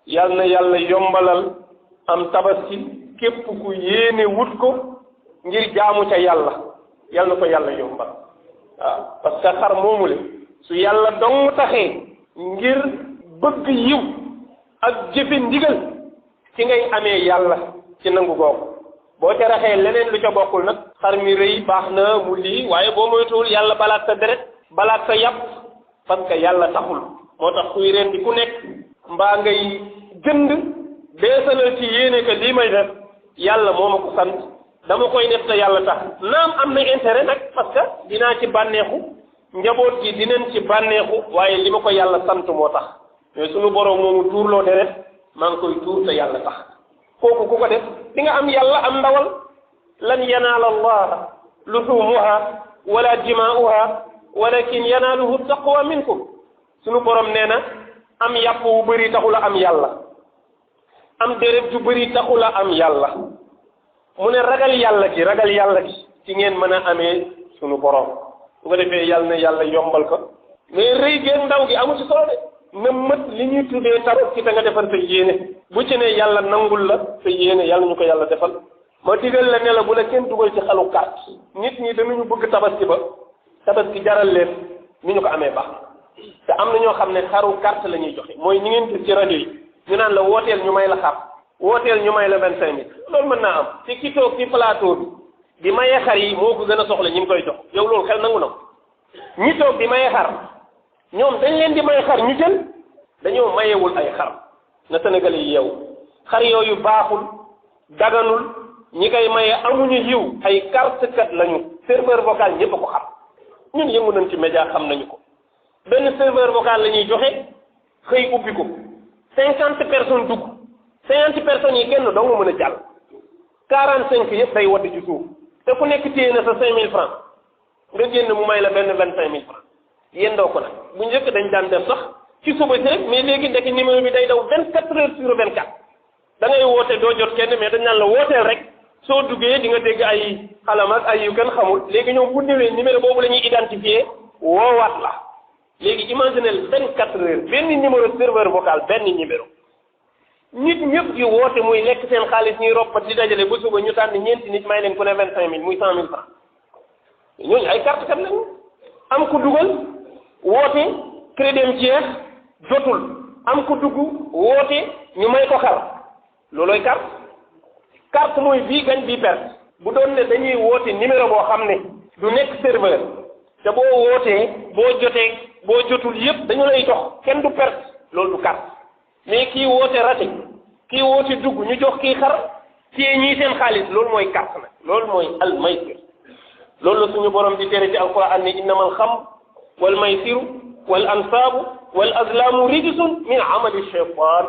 yal na yàlla yombalal am tabaski képp ku yéene wut ko ngir jaamu ca yàlla yal na ko yàlla yombal waaw parce que xar moomu le su yàlla dong taxee ngir bëgg yiw ak jëfe ndigal ci ngay amee yàlla ci nangu googu boo ca raxee leneen lu ca bokkul nag xar mi rëy baax na mu lii waaye boo moytuwul yàlla balaat sa deret balaat sa yàpp parce que yàlla taxul moo tax kuy rendi ku nekk mbaa ngay jënd beesalal ci yéene que lii may def yàlla moo ma ko sant dama koy def te yàlla tax naam am na intérêt nag parce que dinaa ci bànneexu njaboot gi dinañ ci bànneexu waaye li ma ko yàlla sant moo tax mais sunu borom moomu tuurloo deret maa ngi koy tuur te yàlla tax kooku ku ko def di nga am yàlla am ndawal lan yanaala allaha luhumuha wala dimaa'uha walakin yanaaluhu taqwa minkum sunu borom nee na am yàpp wu bëri taxula am yàlla am deret ju bëri taxula am yàlla mu ne ragal yàlla gi ci ngeen mën a amee sunu borom bu ko defee yàlla na yàlla yombal ko mais rëy géeg ndaw gi amu ci solo de na mët li ñuy tuddee tabaski te nga defal sa yéene bu ci ne yàlla nangul la sa yéene yàlla ñu ko yàlla defal ma digal la ne la bu la kenn dugal ci xalu carte nit ñi danañu bëgg tabaski ba tabaski jaral leen ni ñu ko amee baax te am na ñoo xam ne xaru carte la ñuy joxe mooy ñi ngeen gis ci rajo yi ñu naan la wooteel ñu may la xar wooteel ñu may la 25000 loolu mën naa am ci ki toog ci plateau bi di maye xar yi moo ko gën a soxla ñi ngi koy jox yow loolu xel nangu na ko ñi toog di maye xar ñoom dañ leen di may xar ñu jël dañoo mayewul ay xar na Sénégal yi yeewu xar yooyu baaxul daganul ñi koy maye amuñu yiw ay carte kat lañu serveur vocal ñëpp a ko xam ñun yëngu nañ ci média xam nañu ko benn serveur vocal la ñuy joxe xëy ubbi ko 50 personnes dugg 50 personnes yi kenn dong mën a jàll 45 yëpp day wadd ci suuf te ku nekk téye na sa 5000 francs nga génn mu may la benn 25000 francs yendoo ko nag bu njëkk dañ daan def sax ci suba si rek mais léegi ndekki numéro bi day daw 24 heures sur 24 da ngay woote doo jot kenn mais dañ naan la wooteel rek soo duggee di nga dégg ay xalam ak ay yu kenn xamul léegi ñoom bu ñëwee numéro boobu la ñuy identifier woowaat la léegi imaginez 24 heures benn numéro serveur vocal benn numéro nit ñëpp di woote muy lekk seen xaalis ñuy roppat di dajale ba suba ñu tànn ñeenti nit may leen ku ne 25000 muy 100000 francs ñooñu ay carte kat lañu am ku dugal woote crédit jeex jotul am ku dugg woote ñu may ko xar loolooy carte mooy bii gañ bii perte bu doon ne dañuy woote numéro boo xam ne du nekk serveur te boo wootee boo jotee boo jotul yëpp dañu lay jox kenn du perte loolu du carte mais kii woote raté kii woote dugg ñu jox kii xar téye ñii seen xaalis loolu mooy carte nag loolu mooy al maysir loolu la suñu borom di tere ci alquran ne innamal xam wal maysiru wal ansaabu wal azlaamu rijsun min amali shaytaan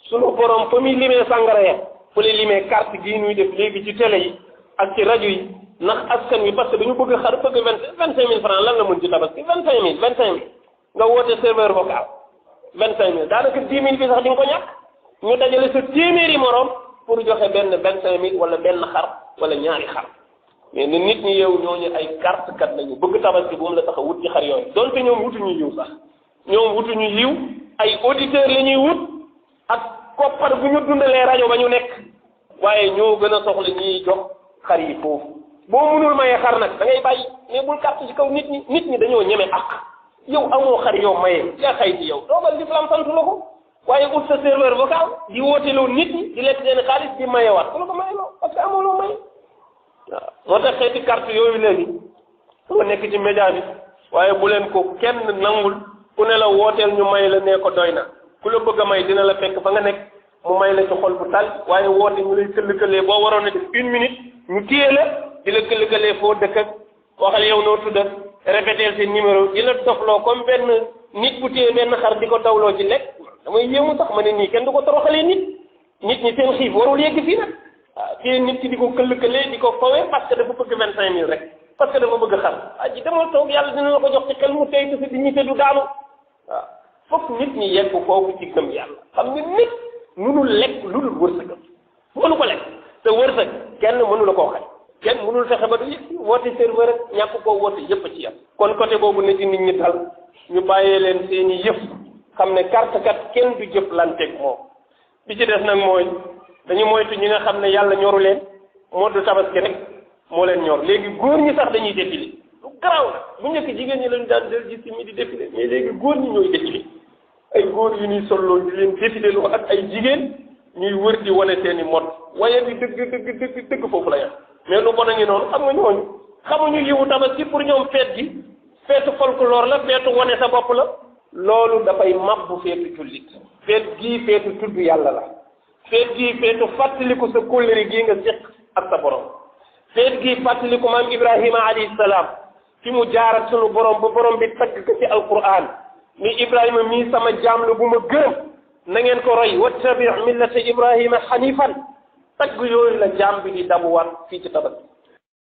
suñu borom fa muy limee sàngara ya fu lay limee carte gii ñuy def léegi ci télé yi ak ci rajo yi ndax askan wi parce que dañu bëgg xar bëgg 25000 francs lan la mën ci tabaski 25000 nga woote serveur vocal 25000 daanaka 10000 bi sax di nga ko ñàkk ñu dajale sa téeméeri morom pour joxe benn 25000 wala benn xar wala ñaari xar mais ne nit ñi yow ñooñu ay carte kat lañu bëgg tabaski bu mu la tax a wut ci xar yooyu donte ñoom wutuñu yiw sax ñoom wutuñu yiw ay auditeurs la ñuy wut ak koppar bu ñu dundalee rajo ba ñu nekk waaye ñoo gën a soxla ñuy jox xar yi foofu boo mënul mayee xar nag da ngay bàyyi mais bul carte ci kaw nit ñi dañoo ñeme ak yow amoo xar yow mayee yaa xay ci yow doogal l'islam santu la ko waaye ut sa serveur vocal di wooteloo nit ñi di lekk seen xaalis di mayewaat ku la ko mayeloo parce que amoo loo maye waaw moo tax xeeti carte yooyu léegi moo nekk ci média bi waaye bu leen ko kenn nangul ku ne la wooteel ñu may la nee ko doy na ku la bëgg a may dina la fekk fa nga nekk mu may la ci xol bu tal waaye woote ñu lay këll-këllee boo waroon a def 1 minute ñu téye la di la këll-këllee foo dëkk ak waxal yow noo tudd répéter seen numéro di la dofloo comme benn nit bu téye benn xar di ko dawloo ci lekk damay yéemu sax ma ne nii kenn du ko toroxalee nit ñi seen xiif warul yegg fii nag waaw téye nit ki di ko këll-këllee di ko fawee parce que dafa bëgg 25000 rek parce que dafa bëgg xar ji demal toog yàlla dina la ko jox ci xel mu tey te sa dignité du daanu waaw fokk nit ñi yegg foofu ci gëm yàlla xam nga nit mënul lekk lu dul wërsëgam mënu ko lekk te wërsëg kenn mënu la koo xañ kenn mënul fexe ba du yëg woote serveur rek ñàkk koo woote yëpp ci yam kon côté boobu ne ci nit ñi dal ñu bàyyee leen seeni yëf xam ne carte kat kenn du jëflanteeg moom bi ci des nag mooy dañu moytu ñi nga xam ne yàlla ñoru leen moo du tabaski rek moo leen ñor léegi góor ñi sax dañuy défilé lu garaaw la bu njëkk jigéen ñi lañu daan del gis mi di défilé mais léegi góor ñi ñooy défilé ay góor yu ñuy solloo di leen défilé lu ak ay jigéen ñuy wër di wane seeni mot waaye di dëgg foofu la yam mais lu bon a ngi noonu xam nga ñooñu xamuñu yiwu tabaski pour ñoom feet gi feetu folklore la feetu wane sa bopp la loolu dafay mabbu feetu jullit feet gii feetu tudd yàlla la feet gii feetu fàttaliku sa kóllëre gii nga séq ak sa borom feet gii fàttaliku maam Ibrahima alayhi salaam fi mu jaar ak sunu borom ba borom bi tagg ko ci alquran ni Ibrahima mii sama jaam la bu ma gërëm na ngeen ko roy wattabi millata Ibrahima hanifan tagg yooyu la jaam bi di dabuwaat fii ci tabaski